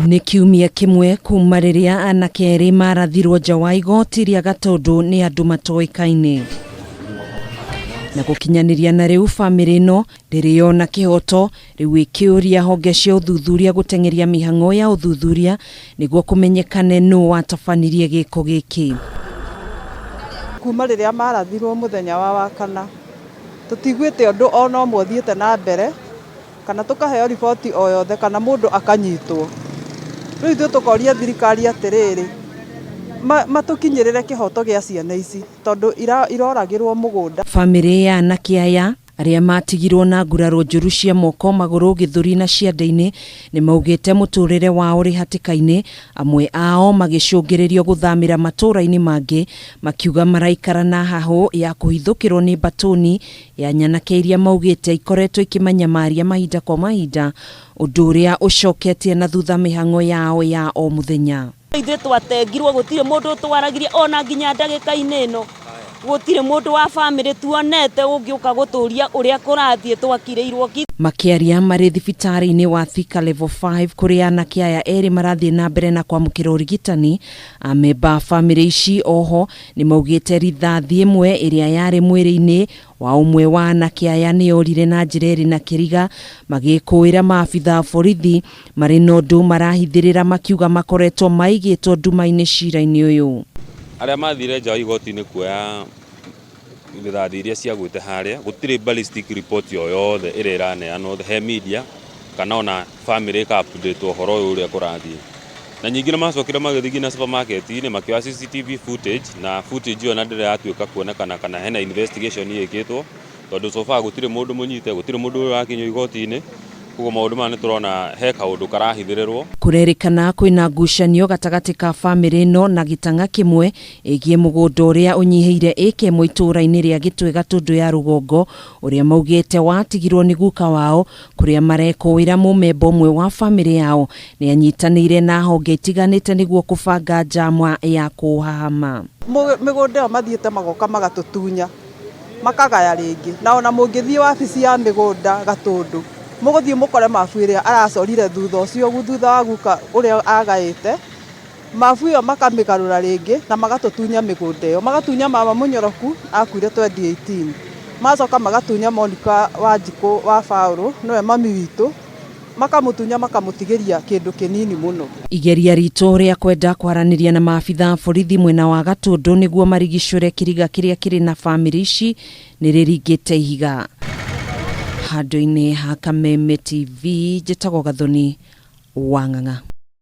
Nĩ kiumia kĩmwe kuma rĩrĩa anake erĩ marathirwo nja wa igoti rĩa Gatũndũ nĩ andũ matoĩkaine. Na gũkinyanĩria na rĩu bamĩrĩ ĩno ndĩrĩ yona kĩhoto, rĩu ĩkĩũria honge cia ũthuthuria gũteng'eria mĩhang'o ya ũthuthuria nĩguo kũmenyekane nũ watabanirie gĩko gĩkĩ. Kuma rĩrĩa marathirwo mũthenya wa Wakana, tũtiguĩte ũndũ ona ũmwe ũthiĩte na mbere, kana tũkaheo riboti o yothe kana mũndũ akanyitwo. Rĩu ithuĩ tũkoria thirikari atĩrĩrĩ, matũkinyĩrĩre kĩhoto gĩa ciana ici tondũ iroragĩrwo mũgũnda. Bamĩrĩ ya anake aya arĩa matigirwo na nguraro njũru cia moko, magũrũ, gĩthũri na ciande-inĩ nĩ maugĩte mũtũrĩre wao ũrĩ hatĩka-inĩ, amwe ao magĩcũngĩrĩrio gũthamĩra matũra-inĩ mangĩ makiuga maraikara na hahũ ya kũhithũkĩrwo nĩ mbatũni ya nyanake iria maugĩte ikoretwo ikĩmanyamaria mahinda kwa mahinda, ũndũ ũrĩa ũcoketie na thutha mĩhang'o yao ya o mũthenya. Ithuĩ twatengirwo, gũtirĩ mũndũ ũtwaragirie ona nginya ndagĩka-inĩ ĩno, gũtirĩ mũndũ wa bamĩrĩ tuonete ũngĩũka gũtũria ũrĩa kũrathiĩ, twakirĩirwo ki. Makĩaria marĩ thibitarĩ-inĩ wa Thika Level 5 kũrĩa anake aya erĩ marathiĩ na mbere na kwamũkĩra ũrigitani, amemba a bamĩrĩ ici oho nĩ maugĩte rithathi ĩmwe ĩrĩa yarĩ mwĩrĩ-inĩ wa ũmwe wa anake aya nĩ yorire na njĩra ĩrĩ na kĩriga, magĩkũĩra maabitha a borithi marĩ na ũndũ marahithĩrĩra makiuga makoretwo maigĩtwo nduma-inĩ cira-inĩ ũyũ. Arĩa mathire nja wa igoti-inĩ kuoya rithathi iria ciagwĩte harĩa, gũtirĩ ballistic report o yothe ĩrĩa ĩraneanwo he media kana ona family ĩka update ũhoro ũyũ ũrĩa kũrathiĩ. Na ningĩ nĩ macokire magĩthiĩ nginya supermarket-inĩ makĩoya CCTV footage, na footage ĩyo na ndĩrĩ yatuĩka kuonekana kana hena investigation ĩkĩtwo, tondũ so far gũtirĩ mũndũ mũnyite, gũtirĩ mũndũ ũrakinyio igoti-inĩ. Koguo maũndũ maya nĩ tũrona he kaũndũ karahithĩrĩrwo. Kũrerĩkana kwĩna ngucanio gatagatĩ ka bamĩrĩ ĩno na gĩtang'a kĩmwe ĩgiĩ mũgũnda ũrĩa ũnyihĩire ĩka ĩmwe itũũra-inĩ rĩa Gĩtwe Gatũndũ ya rũgongo, ũrĩa maugĩte watigirwo nĩ guka wao, kũrĩa marekũĩra mũmemba ũmwe wa bamĩrĩ yao nĩ anyitanĩire na honge itiganĩte nĩguo kũbanga njama ya kũhahama. Mĩgũnda ĩyo mathiĩte magoka magatũtunya, makagaya rĩngĩ, na ona mũngĩthiĩ wabici ya mĩgũnda Gatũndũ, mũgũthiĩ mũkore mabu ĩrĩa aracorire thutha ũcio, thutha wa guka ũrĩa agaĩte, mabu ĩyo makamĩgarũra rĩngĩ na magatũtunya mĩgũnda ĩyo, magatunya mama Mũnyoroku akuire 2018, magacoka magatunya Monica Wanjikũ wa Baũrũ nĩwe mami witũ, makamũtunya makamũtigĩria kĩndũ kĩnini mũno. Igeria ritũ rĩa kwenda kwaranĩria na maabitha a borithi mwena wa Gatũndũ nĩguo marigicũre kĩriga kĩrĩa kĩrĩ na bamĩrĩ ici nĩ rĩringĩte ihiga. Handũ-inĩ ha Kameme TV, njĩtagwo Gathoni wa Ng'ang'a.